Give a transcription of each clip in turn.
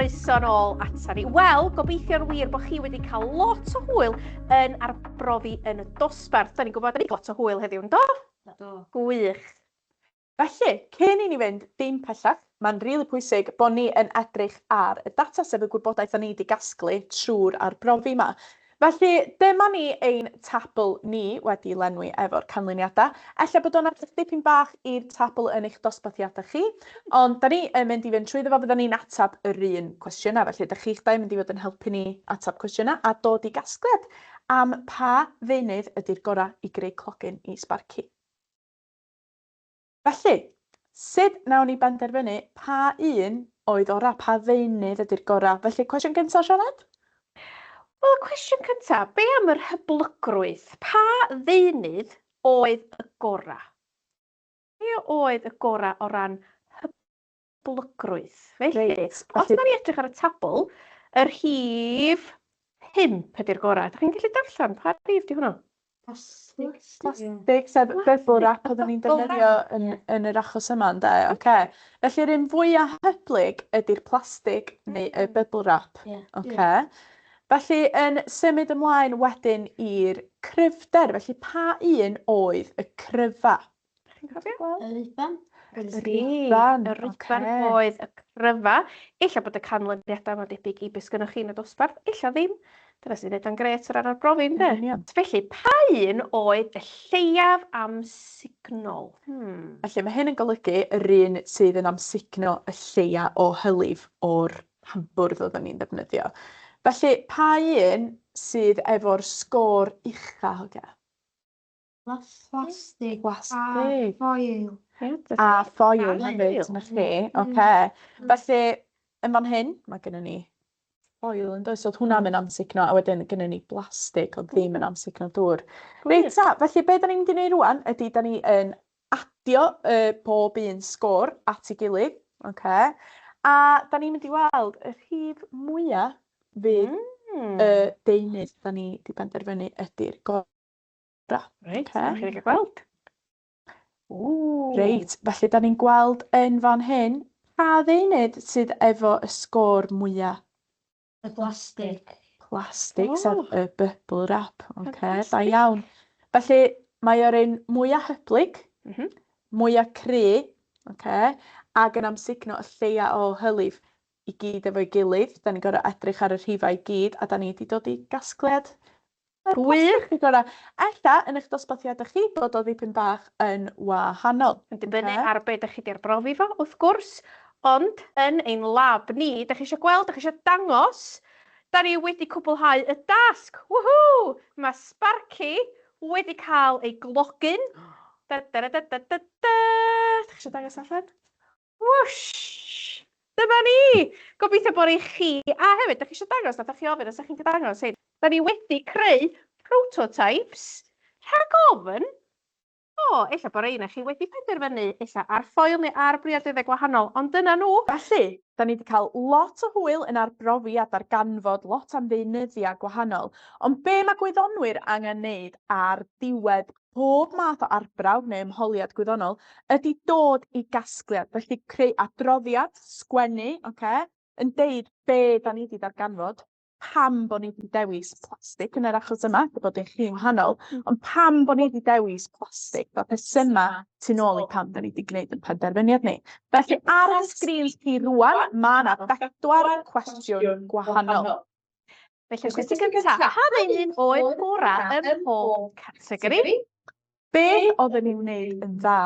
croeso nôl ata ni. Wel, gobeithio'n wir bod chi wedi cael lot o hwyl yn arbrofi yn y dosbarth. Da ni'n gwybod, da ni lot o hwyl heddiw, yn do? Do. Gwych. Felly, cyn i ni fynd dim pellach, mae'n rili pwysig bod ni yn edrych ar y data, sef y gwybodaeth o'n ni wedi gasglu trwy'r arbrofi 'ma. Felly, dyma ni ein tabl ni wedi lenwi efo'r canlyniadau. Ella bod o'n edrych dipyn bach i'r tabl yn eich dosbarthiadau chi, ond da ni yn mynd i fynd trwyddo fo, fyddan ni'n ateb yr un cwestiynau. Felly, da chi'ch dau yn mynd i fod yn helpu ni ateb cwestiynau a dod i gasgliad am pa ddeunydd ydy'r gorau i greu clogyn i Sbarci. Felly, sut wnawn ni benderfynu pa un oedd orau, pa ddeunydd ydy'r gorau? Felly, cwestiwn gyntaf, Sioned? Wel, y cwestiwn cyntaf, be am yr hyblygrwydd? Pa ddeunydd oedd y gorau? Be oedd y gorau o ran hyblygrwydd? Felly, Reit, os felly da ni edrych ar y tabl, y rhif 5 ydy'r gorau. Ydych chi'n gallu darllen pa rhif di hwnnw? Plastig. Plastig, sef bubble wrap oedden ni'n defnyddio yn, yn yr achos yma, ynde? Oce. Felly'r un fwyaf hyblyg ydy'r plastig neu y bubble wrap. Ie. Oce. Felly, yn symud ymlaen wedyn i'r cryfder, felly pa un oedd y cryfa? Chi'n cofio? Y ruban. Y ruban, Y ruban ocê. oedd y cryfa. Ella bod y canlyniadau yma debyg i beth sgynnoch chi yn y dosbarth, ella ddim. Dyna sy'n neud o'n grêt o ran arbrofi, ynde? Yn union. Felly, pa un oedd y lleiaf amsugnol? Hmm. Felly mae hyn yn golygu yr un sydd yn amsugno y lleia o hylif o'r hambwrdd oedden ni'n ddefnyddio. Felly, pa un sydd efo'r sgôr ucha, hogia? Plastig. Plastig. A ffoil. A ffoil hefyd, na chi. Oce. Felly, yn fan hyn, mae gennym ni ffoil yn does? Oedd hwnna'n mynd amsugno, a wedyn gennym ni blastig, oedd ddim yn amsugno dŵr. Reit ta, felly be da ni'n mynd i wneud rwan ydy da ni yn adio uh, bob un sgôr at ei gilydd, oce? A da ni'n mynd i weld y rhif mwyaf fydd y deunydd da ni wedi penderfynu ydy'r gorau. Reit, Ocê. okay. chi'n gallu gweld. Ww. Reit, felly da ni'n gweld yn fan hyn pa ddeunydd sydd efo y sgôr mwya? Y plastig. Plastig, O. sef y bubble wrap. Oce, da Ffantastig. iawn. Felly mae o'r un mwya hyblyg, mwya cry, oce, ac yn amsugno y lleia o hylif i gyd efo'i gilydd. Da ni'n gorfod edrych ar y rhifau i gyd, a da ni wedi dod i gasgliad Gwych! Ella yn eich dosbarthiadau chi bod o ddipyn bach yn wahanol. Yn dibynnu ar be dych chi 'di arbrofi fo, wrth gwrs, ond yn ein lab ni, dych chi eisiau gweld, dych chi eisiau dangos, da ni wedi cwblhau y dasg! Woohoo! Mae Sparky wedi cael ei glogyn. Da da da da da da da! Dych chi eisiau dangos allan? Whoosh! Dyma ni! Gobeithio bod i chi, a hefyd, dach chi eisiau dangos, nathoch chi ofyn os ydych chi'n gallu dangos hyn. Da ni wedi creu prototypes rhag ofn, o, ella bod rheina chi wedi penderfynu ella ar ffoil neu ar briodweddau gwahanol, ond dyna nhw. Felly, da ni wedi cael lot o hwyl yn arbrofi a darganfod lot am ddeunyddiau gwahanol, ond be mae gwyddonwyr angen wneud ar ddiwedd pob math o arbrawf neu ymholiad gwyddonol ydy dod i gasgliad. Felly creu adroddiad, sgwennu, ocê, yn deud be da ni 'di ddarganfod, pam bod ni 'di dewis plastig yn yr achos yma, ella bod un chi'n wahanol, ond pam bod ni 'di dewis plastig, fel rhesymau tu nôl i pam da ni 'di gwneud y penderfyniad ni. Felly ar y sgrin chi rŵan, mae 'na bedwar cwestiwn gwahanol. Felly, y cwestiwn gyntaf, pa ddeunydd oedd gorau ym mhob categori? Beth oedden ni'n wneud yn dda?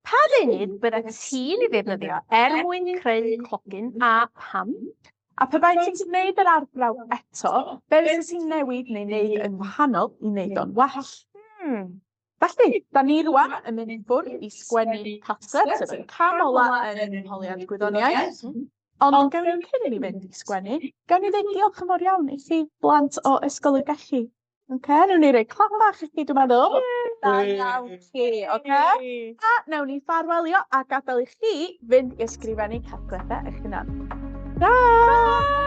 Pa ddeunydd byddet ti'n ei ddefnyddio er mwyn creu clogyn a pham? A pe bai ti'n gwneud yr arbrawf eto, be fysa ti'n newid neu wneud yn wahanol i wneud o'n well? Felly, da ni rwan yn mynd i ffwrdd i sgwennu casgliad, sef y cam ola yn ymholiad gwyddoniaeth. Ond gawn ni cyn i ni fynd i sgwennu, gawn ni ddeud diolch yn fawr iawn i chi blant o Ysgol y Gelli. Oce, newn ni roi clap bach i chi dwi'n meddwl. Da iawn chi, oce? A newn ni ffarwelio a gadael i chi fynd i ysgrifennu casgliadau eich hunan. Ta!